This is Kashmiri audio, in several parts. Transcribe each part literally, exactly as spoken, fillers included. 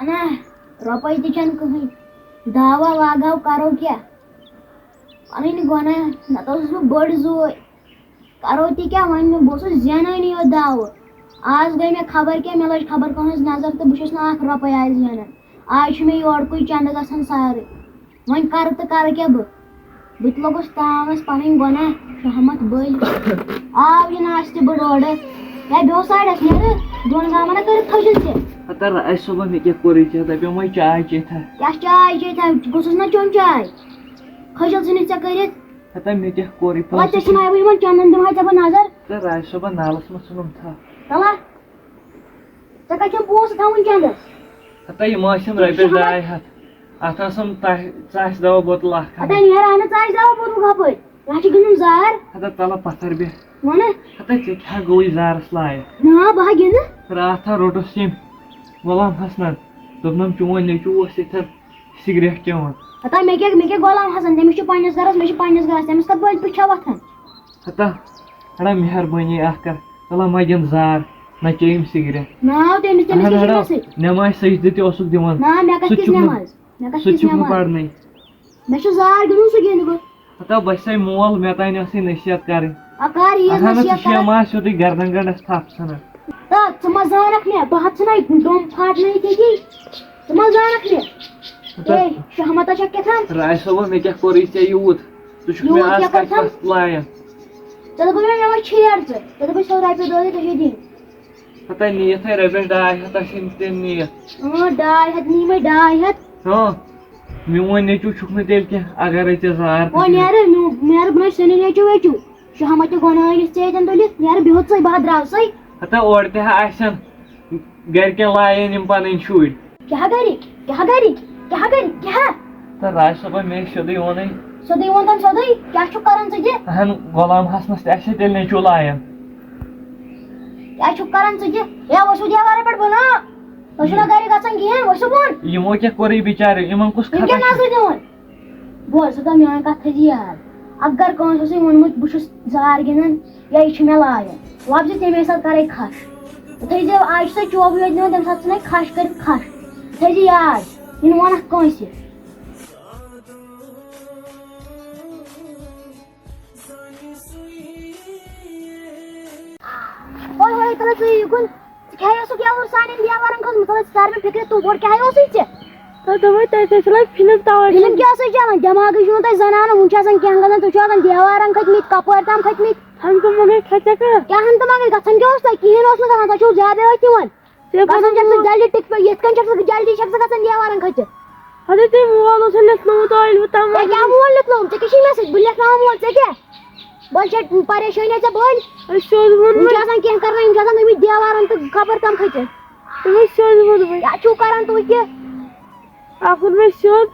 انا، رۄپے تہِ چھنہٕ کٕہٕنۍ۔ دعوا لاگو، کرو کیٛاہ؟ پنٕنۍ گۄناہ، نتہٕ اوسُس بہٕ بٔڑ زوٗ۔ کرو تہِ کیٛاہ وۄنۍ؟ بہٕ اوسُس زینٲنی یوت دعوٕ۔ آز گٔے مےٚ خبر کیٛاہ، مےٚ لٔج خبر کانٛہہ ہٕنٛز نظر تہٕ بہٕ چھُس نہٕ اکھ رۄپے آز زینان۔ آز چھُ مےٚ یورکُے چندٕ گژھان سارے۔ وۄنۍ کرٕ تہٕ کرٕ کیٛاہ بہٕ؟ بہٕ تہِ لوٚگُس تانس پنٕنۍ گۄناہ، شہمت بٔلۍ۔ آو یہِ ناستہِ بہٕ ڈوڈٕ۔ ہے، بیٚہو سایڈس، نیرٕ دۄن گامن ہا کٔرِتھ تھٔجِل ژےٚ۔ ہتا رایہِ صٲبا، مےٚ کیٛاہ کوٚرُے ژےٚ؟ دپیومَے چاے چیٚتھ ہا۔ کیٛاہ چاے چیٚتھ ہا؟ گوٚژھُس نا چیوٚن چاے؟ کھٔجِل ژھٕنِتھ ژےٚ کٔرِتھ۔ ہتا مےٚ کیٛاہ کوٚرُے؟ وۄنۍ ژےٚ چھُنہٕ آیوٕے یِمن چندن دِمہٕ ہا ژےٚ بہٕ نظر۔ تہٕ رایہِ صٲبا، نالس منٛز ژھٕنُم تھپھ۔ تَلہ۔ ژےٚ کَتہِ چھِ پونٛسہٕ تھاوٕنۍ چندس؟ ہتا یِم ٲسِم رۄپیس ڈاے ہتھ۔ اتھ آسان تہ-، ژاسہِ دوا بوتل اکھ ہتا اَنٕنۍ۔ نیران نہٕ ژاسہِ دوا بوتل ہۄپٲرۍ۔ یہِ ہا چھِ گِنٛدُن زار۔ ہتا تَلہٕ پتھر بیٚہہ۔ وَنہٕ۔ ہتا ژےٚ کیٛاہ گوٚوُے زارس لایق؟ نا، بہٕ ہا گِنٛدٕ۔ راتھا روٚٹُس ییٚمۍ غلام حسنن۔ دوٚپنم، چون نیٚچوٗ اوس ییٚتھٮ۪ن سگریٹ چٮ۪وان۔ ہتا مےٚ کیٛاہ، مےٚ کیٛاہ غلام حسن؟ تٔمِس چھُ پننِس گرس، مےٚ چھُ پننِس گرس، تٔمِس کتھ بٔلۍ پِٹھ چھا وۄتھان؟ ہتا، ہڑا مہربٲنی اکھ کر، ژَلہ مہ گِنٛد زار، نہ چیٚیِم سگریٹ۔ نا، تٔمِس، تٔمِس اہن کیٛاہ چھُ ہڑا، مےٚ سۭتۍ؟ نٮ۪مازِ سجدٕ تہِ اوسُکھ دِوان۔ نا، مےٚ کتھ سُہ تہِ کِس چھُکھ نہٕ، نٮ۪مازِ؟ مےٚ کتھ سُہ تہِ کِس چھُکھ نہٕ نٮ۪مازِ؟ پرنٕے۔ مےٚ چھُ زار گِنٛدُن، سُہ گِنٛدٕ بہٕ۔ ہتا بہٕ چھسے مول، مےٚ تانۍ ٲسٕے نصیحت کرٕنۍ۔ اکار یہِ اہن حظ، ژٕ نصیحت چھُے کران۔ ما سیوٚدُے گردن گنڈس تھپھ ژھٕنان۔ تہٕ ژٕ ما زانکھ مےٚ، بہٕ ہتھ ژھٕنَے ڈوٚم پھاٹنٲیِتھ ییٚتی۔ ژٕ ما زانکھ مےٚ؟ ہتا اے، شہمتا چھکھ کیٛاہ تام؟ راے صٲبا، مےٚ کیٛاہ کوٚرُے ژےٚ یوٗت؟ ژٕ چھُکھ مےٚ یوٗت آز کیٛاہ کوٚر کتہِ تام؟ پتھ لایان؟ ژےٚ دوٚپُے مےٚ، مےٚ وۄنۍ چھیر ژٕ۔ ژےٚ دوٚپُے سۄ رۄپیہِ دۄہ دِ، ژےٚ چھے دِنۍ۔ ہتا نِیَتھ ہے رۄپیَس ڈاے ہتھ آسہِ أمۍ تٔمۍ نِیَتھ۔ اۭں، ڈاے ہتھ نی مےٚ، ڈاے ہتھ۔ ہاں، میون نیٚچوٗ چھُکھ نہٕ تیٚلہِ کینٛہہ، اگرے ژےٚ زار وۄنۍ پھٕٹرِ۔ نیرٕ، میون، نیرٕ بہٕ نَے سُہ نیٚچوٗ ویٚچوٗ۔ شہمت تہِ گۄناہ أنِتھ ژےٚ ییٚتٮ۪ن تُلِتھ، نیرٕ بِہُت ژٕے، بہٕ ہا درٛاوسَے۔ ہتا اورٕ تہِ ہا آسن گرِکٮ۪ن لایان یِم پنٕنۍ شُرۍ۔ کیٛاہ گرِکۍ؟ کیٛاہ گرِکۍ؟ کیٛاہ گرِکۍ؟ کیٛاہ؟ تہٕ راج صٲبن مےٚ سیوٚدُے ووٚنُے۔ سیوٚدُے ووٚن تٔمۍ سیوٚدُے؟ کیٛاہ چھُکھ کران ژٕ تہِ؟ اہن، غلام حسنس تہِ آسہِ تیٚلہِ نیٚچوٗ لایان۔ کیٛاہ چھُکھ کران ژٕ تہِ؟ ہے، ؤسِو دیوارٕ پٮ۪ٹھ بۄن۔ تُہۍ چھِو نہ گرِ گژھان کِہیٖنۍ، ؤسِو بۄن۔ یِمو کیٛاہ کوٚرُے بِچارِ، یِمن کُس یِم خطا کیٛاہ چھُ؟ نظرِ دِوان؟ بوز سا میٲنۍ کتھ تھٲیزِ یاد۔ اگر کٲنٛسہِ اوسُے ووٚنمُت، بہٕ چھُس زار گِنٛدان یا یہِ چھُ مےٚ لایان، وۄپزِ تَمے ساتہٕ کرے کھش۔ تھٲیزیو، آز چھُ سُہ چوبہٕ یوت نِوان، تَمہِ ساتہٕ ژھٕنے کھش کٔرِتھ کھش۔ تھٲیزِ یاد، یہِ نہٕ وَنکھ کٲنٛسہِ۔ ہۄے ہۄے، تَلہٕ ژٕ یہِ کُن۔ ژٕ کیٛاہ اوسُکھ یَوٕ سانٮ۪ن دیوارَن کھوٚتمُت؟ تَلہٕ ژٕ کَر مےٚ فِکرِ، توٗر کیٛاہ اوسُے ژےٚ؟ تہٕ دوٚپمَے تۄہہِ، تۄہہِ چھُو لَگہِ فِلم تَوَے۔ فِلم کیٛاہ ٲسٕے چَلان؟ دٮ۪ماغٕے چھُنہٕ تۄہہِ زَنان، وٕنہِ چھُ آسان کینٛہہ گژھان، تُہۍ چھِو آسان دیوارَن کھٔتۍمٕتۍ، کَپٲرۍ تام کھٔتۍمٕتۍ۔ ہَنٛگہٕ منٛگَے کھژیکھا؟ کیٛاہ ہَنٛگہٕ منٛگَے؟ گژھان کیٛاہ اوس تۄہہِ؟ کِہیٖنۍ اوس نہٕ گژھان، تۄہہِ چھُو زیادَے یوت یِوان۔ ژےٚ گژھان چھَکھ ژٕ جلدی ٹِک ٹاک، یِتھ کٔنۍ چھَکھ ژٕ جلدی چھَکھ ژٕ گژھان دیوارَن کھٔتِتھ۔ اَدٕ تٔمۍ وول اوس لیکھنومُت ٲلوٕ تَمام۔ ژےٚ کیٛاہ وول لیکھنومُت؟ ژےٚ کیٛاہ چھُے مےٚ سۭتۍ؟ بہٕ لیکھناوان وول، ژےٚ کیٛاہ؟ بٔلۍ چھےٚ پریشٲنی ژےٚ بٔلۍ۔ أسۍ چھِ حظ ووٚنمُت۔ یِم چھِ آسان کینٛہہ کران، یِم چھِ آسان گٔمٕتۍ دیوارن تہٕ خبر کم کھٔتِتھ۔ تِمَے چھِ حظ ووٚنمُت۔ کیٛاہ چھُو کران تُہۍ تہِ؟ اَکھ ووٚن مےٚ سیوٚد۔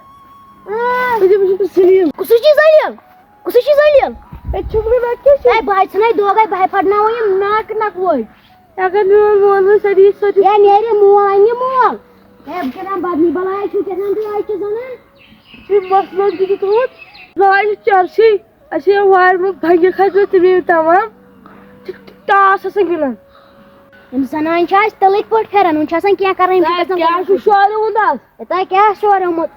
آ۔ تُہۍ چھِو، بہٕ چھُس ذلیٖل۔ کُسُے چھُ ذلیٖل؟ کُسُے چھُ ذلیٖل؟ ہے، چھُکھ نہٕ مےٚ کیٛاہ چھُ؟ ہے، بہٕ ہَے ژھٕنَے دۄگَے، بہٕ ہَے پھٹناوَے یِم ناکہٕ نَکوے۔ اگر میون مول وۄنۍ سۄ دِیہِ، سۄ دِیہِ۔ ہے، نیرِ مول، اَنہِ مول۔ ہے، بہٕ کیٛاہ تام بدنی بَلاے چھُو کیٛاہ تام تُہۍ اَتہِ چھِ زَنان۔ یہِ مَس منٛز تہِ چھُ تھوٚومُت۔ بَلاے چھِ چرسی۔ اَسہِ یہِ وارِ منٛز بھنگہِ کھسہِ تِم یِم تمام۔ ٹاس ہسا گِنٛدان۔ یِم زنانہِ چھِ اَسہِ تِلٕکۍ پٲٹھۍ پھِران، وۄنۍ چھِ آسان کینٛہہ کران، یِم چھِ تۄہہِ گژھان کیٛاہ چھُ شورٕ وُنٛد آز؟ ہے، تۄہہِ کیٛاہ شورٕ آمُت؟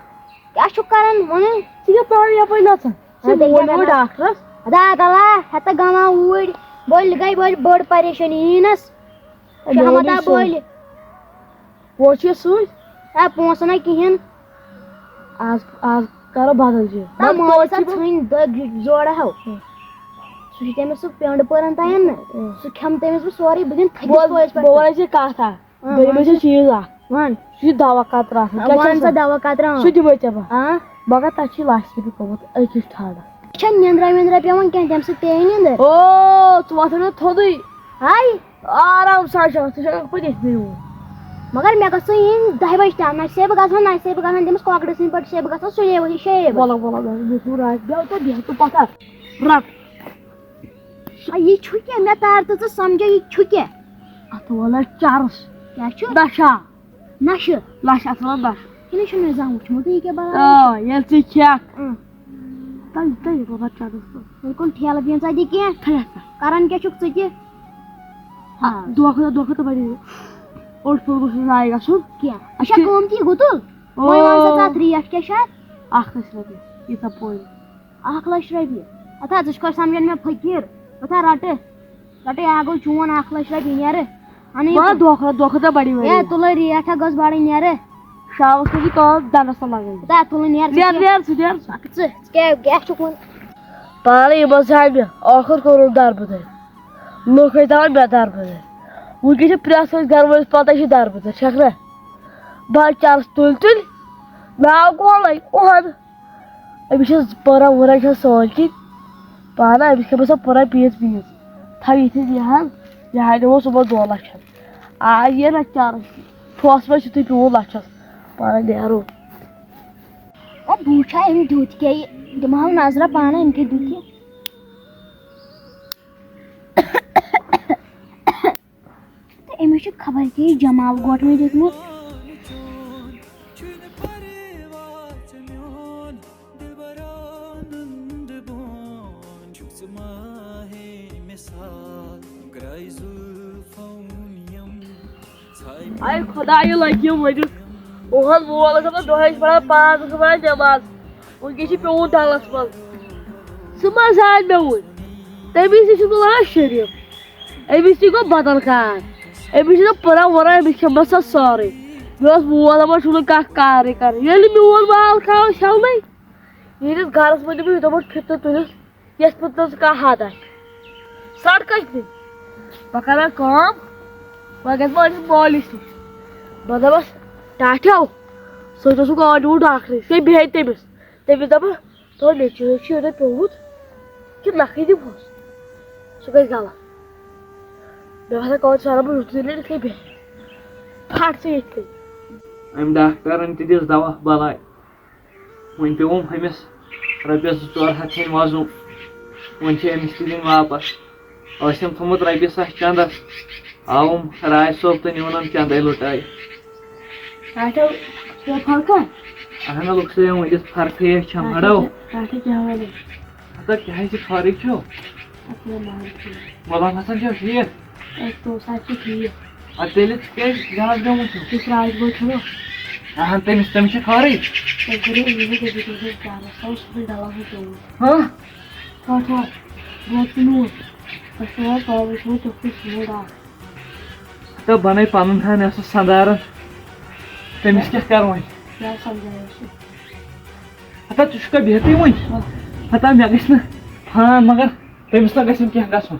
کیٛاہ چھُکھ کران وَنان؟ ژٕ کیٛاہ پانہٕ یَپٲرۍ نَژان؟ ہے، ژٕ بیٚیہِ ووٚن کیٛاہ وۄنۍ کران؟ ڈاکٹرَس۔ ادا، ادا، ہتا گما اوٗرۍ، بٔلۍ گٔے بٔلۍ بٔڑ پریشٲنی، یی نَس۔ ہے، شہمت بولی آ چھُ۔ بٔلۍ۔ وۄنۍ چھُ سُے۔ ہے، پونٛسہٕ نہ کِہیٖنۍ۔ آز، آز کرو بدل چیٖز۔ نہ، مٲلۍ سا ژھٕنۍ دٔگۍ جوڑا ہو۔ سُہ چھُ تٔمِس سُہ پٮ۪نٛڈ پٔرن تام نہ۔ سُہ کھٮ۪مہٕ تٔمِس بہٕ سورُے، بہٕ دِمہٕ تھٔدِس بوز، پٲٹھۍ بہٕ پٮ۪ٹھ۔ وَنَے ژےٚ کَتھ اَکھ۔ اۭں، بیٚیہِ وَن دِمَے ژےٚ سا۔ چیٖز اَکھ۔ وَن۔ سُہ چھُ دَوا قطرٕ آسان۔ وَن کیٛاہ سا چھُ؟ دَوا قطرٕ، اۭں۔ سُہ دِمَے ژےٚ بہٕ۔ آ؟ مگر تَتھ چھِ لَژھ رۄپیہِ پیوٚمُت أکِس ٹھانٛڈَس۔ چھےٚ نِنٛدرا وِنٛدرا پٮ۪وان کینٛہہ، تَمہِ سۭتۍ پیٚیہِ نِنٛدٕر۔ او، ژٕ وَتھ مےٚ تھوٚدُے۔ ہاے۔ آرام سان چھِ وَتھ، ژٕ چھَکھ پَتہٕ ییٚتھۍ نٕے وُنہِ۔ مگر مےٚ گژھِ یِنۍ دَہہِ بَجہِ تام، نَشہِ سے بہٕ گژھٕ ہا، نَشہِ سے بہٕ گژھٕ ہا، تٔمِس کۄکرٕ سٕنٛدۍ پٲٹھۍ سے بہٕ گژھٕ ہا، سُلے وۄنۍ شے بَجہِ۔ وَلہٕ، وَلہٕ، وَلہٕ، بیٚہہ ژٕ راتھ، بیٚہہ ژٕ پَتھر۔ رَٹ۔ آ، یہِ چھُ کیٛاہ؟ مےٚ تار تہٕ ژٕ سَمجھا، یہِ چھُ کیٛاہ؟ اَتھ وَنان چَرٕس۔ کیٛاہ چھُ؟ نَشہ۔ نَشہٕ۔ لَچھ اَتھ وَنان لَچھ۔ یہِ نَے چھُنہٕ مےٚ زانٛہہ وُچھمُتٕے یہِ کیٛاہ بَلاے چھِ۔ آ، ییٚلہِ ژٕ کھٮ۪کھ۔ اۭں۔ تَلہِ، تَلہِ، بابا، چَلو۔ وۄنۍ کُن ٹھیلہٕ دِیَن ژٕ اَتہِ کینٛہہ؟ تھٲیِتھ ژٕ۔ کَران کیٛاہ چھُکھ ژٕ تہِ؟ آ، ہاں۔ دۄہ کھۄتہٕ دۄہ کھۄتہٕ بَڑِ۔ اوٚڑ پھوٚل گوٚژھ نہٕ ضایع گژھُن۔ کینٛہہ۔ اَسہِ اَسہِ چھا چھِ کٲم تہِ گُتُل؟ او۔ وۄنۍ وَن سا ژٕ اَتھ ریٹ کیٛاہ چھِ اَتھ؟ اَکھ لَچھ رۄپیہِ، ییٖژاہ پوٚز۔ اَکھ لَچھ رۄپیہِ؟ اَتھ حظ، ژٕ چھُکھ سَمجھان مےٚ فقیٖر۔ اَتھ ہا رَٹہٕ، رَٹہٕ، یہِ ہا گوٚو چون اَکھ لَچھ رۄپیہِ نیرٕ۔ اَنٕے یہِ وَلہٕ تُل۔ دۄہ کھۄتہٕ دۄہ کھۄتہٕ دۄہ بَڑی وۄنۍ۔ ہے، تُلٕے ریٹ ہا گٔژھ بَڑٕنۍ نیرٕ۔ شامَس کٔرۍ زِ کٲم، دَنٛدَس تَل لَگٲیِتھ۔ ہتا تُلٕے نیر ژٕ نیر، کیٛاہ؟ نیر ژٕ، نیر ژٕ۔ ژٕ، ژٕ کیٛاہ، کیٛاہ چھُکھ وَنان؟ پانَے یِمَن سۭتۍ مےٚ ٲخٕر کوٚرُن دَربٕدَر۔ لُکھ ٲسۍ دَپان مےٚ دَربٕدَر۔ وٕنکٮ۪س چھِ پرٛٮ۪تھ کٲنٛسہِ گَرٕ وٲلِس پَتہ چھِ دَربٕدَر، چھَکھ نہ؟ بہٕ حظ چَرَس تُلۍ تُلۍ، ناو کولَے، اُہَن۔ أمِس چھِ پٔران وُران چھِ سونٛچِتھ پانہٕ، أمِس کھٮ۪مہٕ سۄ پٔران پیٖس پیٖس۔ تھاو یِتھٕے یہِ ہَن، یہِ ہَن دِمو صُبحَس دۄن لَچھَن۔ آ، یہِ نہ چَرَس، ٹھوس منٛز چھِ تُہۍ پیوٗنٛت لَچھَس، پانہٕ نیرو۔ اے، بہٕ وٕچھِ ہا أمۍ دیُت کیٛاہ یہِ، دِمہٕ ہاو نظرہ پانہٕ أمۍ کیٛاہ دیُت یہِ۔ تہٕ أمِس چھُ خبر کیٛاہ یہِ جمال گوٹہٕ مےٚ دیُتمُت۔ اے خۄدا، یہِ لگہِ یہِ ؤنِتھ۔ اوہن وول ٲسۍ آسان دۄہے پران، پانٛژھ ٲسۍ پران نٮ۪ماز۔ وٕنکیٚس چھِ پیوٚمُت ڈلس منٛز۔ سُہ ما زانہِ مےٚ وٕنہِ؟ تٔمِس تہِ چھُس بہٕ لگان شریٖف۔ أمِس تہِ گوٚو بدل کار۔ أمِس چھُنہٕ پٔران وران، أمِس چھےٚ باسان سٲرٕے۔ مےٚ اوس مول دپان، چھُنہٕ کانٛہہ کارٕے کران۔ ییٚلہِ میون مال تھاوان شٮ۪لنَے، ییٚلہِ أسۍ گرس منٛز دِمو یِتھے پٲٹھۍ فِتنہٕ تُلِتھ، یتھ فِتنس کانٛہہ حد آسہِ۔ سڑکس دِنۍ۔ بہٕ کرٕ کٲم، وۄنۍ گژھٕ بہٕ أمِس مٲلِس نِش۔ بہٕ دپس، ٹاٹھیو، سُہ تہِ اوسُکھ آمُت ڈاکٹرس، سُہ بیٚہہِ تٔمِس۔ تٔمِس دپہٕ، تۄہہِ نیٚچوٗ چھُ یوٗتاہ پیوٚمُت کہِ نَکھٕے دِمہوس۔ سُہ گژھِ غلط۔ مےٚ باسان، کٲنٛسہِ وَنان بہٕ یُتھُے نیرِ یِتھَے بیٚہہِ۔ پھَٹ ژٕ ییٚتھٕے۔ أمۍ ڈاکٹرَن تہِ دِژ دوا بَلاے۔ وۄنۍ پیوٚوُم ہُمِس رۄپیَس زٕ ژور ہَتھ ہیٚنۍ وۄزُم۔ وۄنۍ چھِ أمِس تہِ دِنۍ واپَس۔ ٲسِم تھوٚمُت رۄپیہِ ساس چندس، آوُم راج صٲب تہٕ نیوٗنم چندے لُٹٲے۔ اچھا، ژےٚ فرقا؟ اہن حظ، لُکھ سے ؤنِتھ فرقٕے چھم، اچھا، ہڑو۔ اچھا، کیٛاہ وَنو؟ ہتا کیٛاہ چھِ خٲرٕے چھو؟ اَصٕل مال چھُ۔ غلام حسن چھو ٹھیٖک؟ اَدٕ تُل سا چھُ ٹھیٖک۔ اَدٕ تیٚلہِ ژٕ کیٛازِ زیادٕ گٔمٕژ چھُکھ؟ یُس راج بوے چھُنہ؟ اہن، تٔمِس، تٔمِس چھِ خٲرٕے۔ تٔمۍ کوٚر یہِ، یہِ، یہِ، یہِ، یہِ، یہِ، ژےٚ اوس سُہ ڈلان ہُہ پیوٚمُت۔ ہاں؟ ٹھوٚٹھ، ٹھوٚٹھ، بوتلہِ نوٗن۔ تۄہہِ چھُو حظ پاورٕچ وۄنۍ تیُتھ تیُتھ موٗڈ اَکھ۔ تہٕ بَنَے پَنُن ہَن یۄس سُہ سَندارَن۔ تٔمِس کیٛاہ کَرٕ وۄنۍ؟ کیٛاہ سَمجھاوو سُہ؟ ہَتا ژٕ چھُکھا بِہتٕے وۄنۍ؟ ہَتا مےٚ گژھِ نہٕ فان، مگر تٔمِس نہ گژھِ نہٕ کینٛہہ گژھُن۔